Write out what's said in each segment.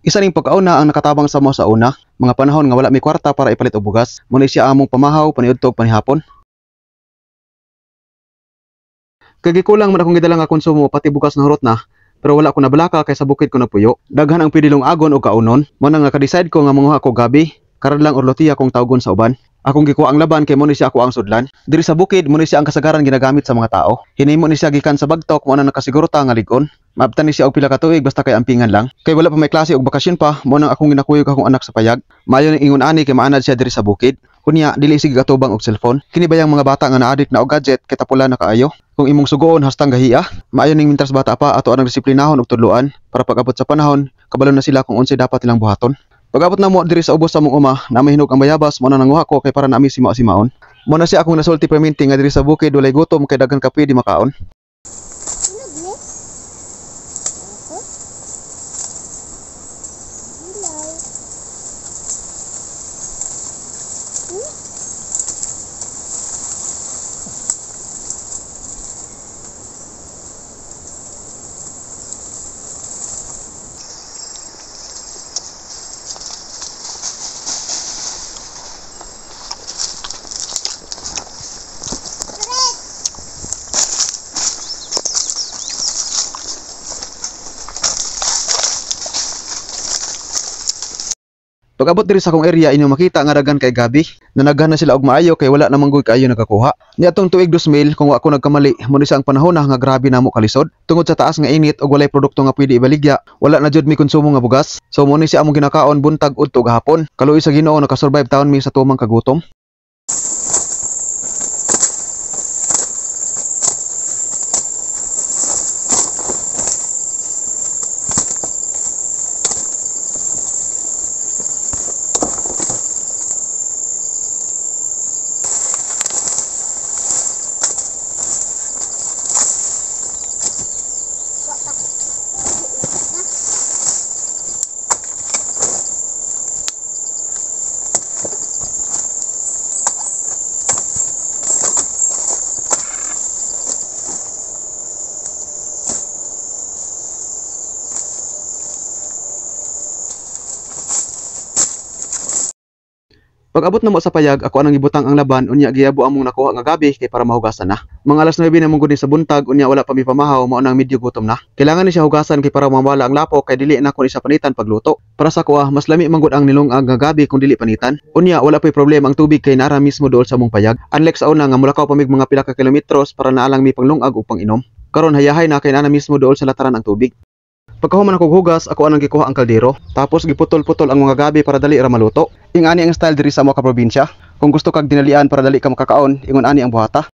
Isa ning pagkauna ang nakatabang sa mo sa una, mga panahon nga wala mi kwarta para ipalit og bugas. Mao ni siya among pamahaw paniudto ug panihapon. Kay gikulang man akong gidala nga konsumo, pati bugas nahurot na. Pero wala ko nabalaka kay sa bukid ko nagpuyo. Daghan ang pwede lungagon og kaunon. Mao nang naka-decide ko nga manguha ko gabi. Karon lang or lotiya kung tawgon sa uban. Akong gikuha ang laban kay mo ni siya ako ang sudlan. Diri sa bukid mo ni siya ang kasagaran ginagamit sa mga tao. Hinimo ni siya gikan sa bagtok, mo na nakasiguro ta nga ligon. Maabtan ni siya og pila ka tuig basta kay ampingan lang. Kay wala pa may klase og bakasyon pa, mo nang akong ginakuyog akong anak sa payag. Maayo ning ingon ani kay maanad siya diri sa bukid. Unya dili sige katubang og cellphone. Kini bayang mga bata nga na-addict na og gadget kay tapula na kaayo. Kung imong sugoon hastang gahiya, maayo ning mintras bata pa ato anang disiplinahon og tudloan para pag-abot sa panahon kabalo na sila kung unsay dapat nilang buhaton. Pag-abot na mo diri sa ubos sa mong uma, na may hinog ang bayabas, mo na nanguha ko kay para nami sima-simaon. Mo na siya akong nasulti perminti nga diri sa bukid walay gutom kay daghan ka pwede makaon. Hinog ni? Ako? Hilaw. Pag-abot diri sa akong area, inyong makita nga daghan kay gabi. Nanaghan na sila og maayo kay wala namang gud kaayo nagakuha. Niadtong tuig 2000, kung wa ko nagkamali, mo ni siya ang panahon na nga grabe namo kalisod. Tungod sa taas nga init ug walay produkto nga pwede ibaligya, wala na jud mi konsumo nga bugas. So mo ni siya among ginakaon buntag udto gahapon. Kaluoy sa Ginoo, nakasurvive taon mi sa tumang kagutom. Pag-abot namo sa payag, ako anang gibutang ang laban, unya giyabo among nakuha nga gabi kay para mahugasan na. Mga alas 9 na mong gud sa buntag, unya wala pa mi pamahaw, mao nang medyo gutom na. Kailangan ni siya hugasan kay para mawala ang lapok kay dili na ko ni siya panitan pagluto. Para sa kuha, mas lami man gud ang nilungag nga gabi kung dili panitan. Unya wala pay problema ang tubig kay nara mismo duol sa mong payag. Unlike sa una nga mulakaw pa mig mga pila ka kilometros para naa lang mi panglungag ug panginom. Karon hayahay na kay naa mismo duol sa lataran ang tubig. Pagkahuman ako hugas, ako anang gikuha ang kaldero. Tapos giputol-putol ang mga gabi para dali ra maluto. Ingani ang style diri sa mga kaprobinsya. Kung gusto kag dinalian para dali ka makakaon, ingon ani ang buhata.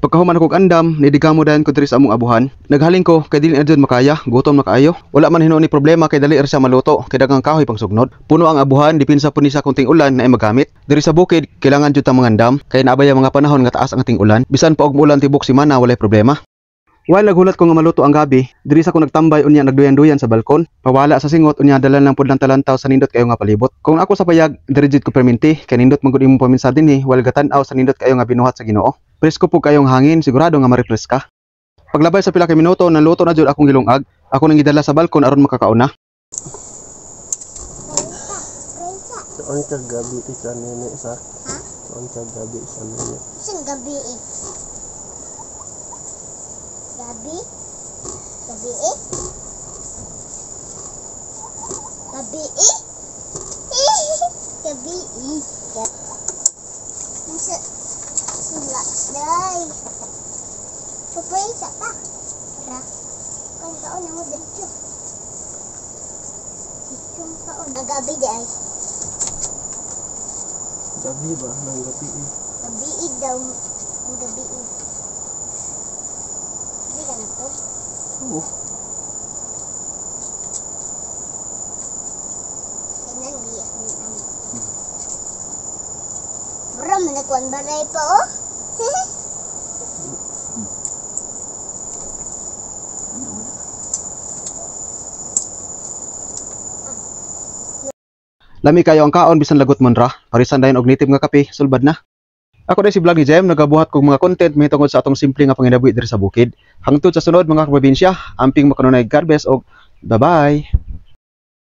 Pagkahuman ako andam, nidigamo dayon ko diri sa among abuhan. Naghaling ko kay dili na jud makaya, gutom na kaayo. Wala man hinuon ni problema kay dali ra siya maluto, kay daghang kahoy pang sugnod. Puno ang abuhan, dipinsa pud ni sa kunting ulan na ay magamit. Diri sa bukid, kailangan jud ta mangandam kay naabay ang mga panahon nga taas ang ting-ulan. Bisan pa og muulan tibok semana, walay problema. While naghulat ko nga maluto ang gabi, diri sa ko nagtambay unya nagduyan-duyan sa balkon. Pawala sa singot unya dalan lang pud lang talantaw sa nindot kayo nga palibot. Kung ako sa payag, diri jud ko perminti kay nindot man gud imong paminsa dinhi while gatan-aw sa nindot kayo nga binuhat sa Ginoo. Presko pud kayong hangin, sigurado nga ma-refresh ka. Paglabay sa pila ka minuto, naluto na jud akong gilungag. Ako nang gidala sa balkon aron makakaon na. Tuon ka gabi sa nene sa? Ha? Tuon ka gabi sa nene? Saan gabi eh? Gabi? Gabi eh? Gabi eh? Gabi eh? Sa sila day. Papay sa pa. Ra. Kan kaon na mo diretso. Diretso ang kaon. Ang gabi di ay. Gabi ba? Nang gabi eh. Gabi eh daw. Ang gabi eh. Gabi ka na to? Oo. Tingnan, biyak ni ano. Bro, manakuan baray pa oh. Lami kayo ang kaon bisan lagot man ra. Parisan dayon og native nga kape, sulbad na. Ako dai si Vlog ni Jem, nagabuhat kog mga content mahitungod sa atong simple nga panginabuhi diri sa bukid. Hangtod sa sunod mga kaprobinsya, amping makanunay, God bless og bye-bye.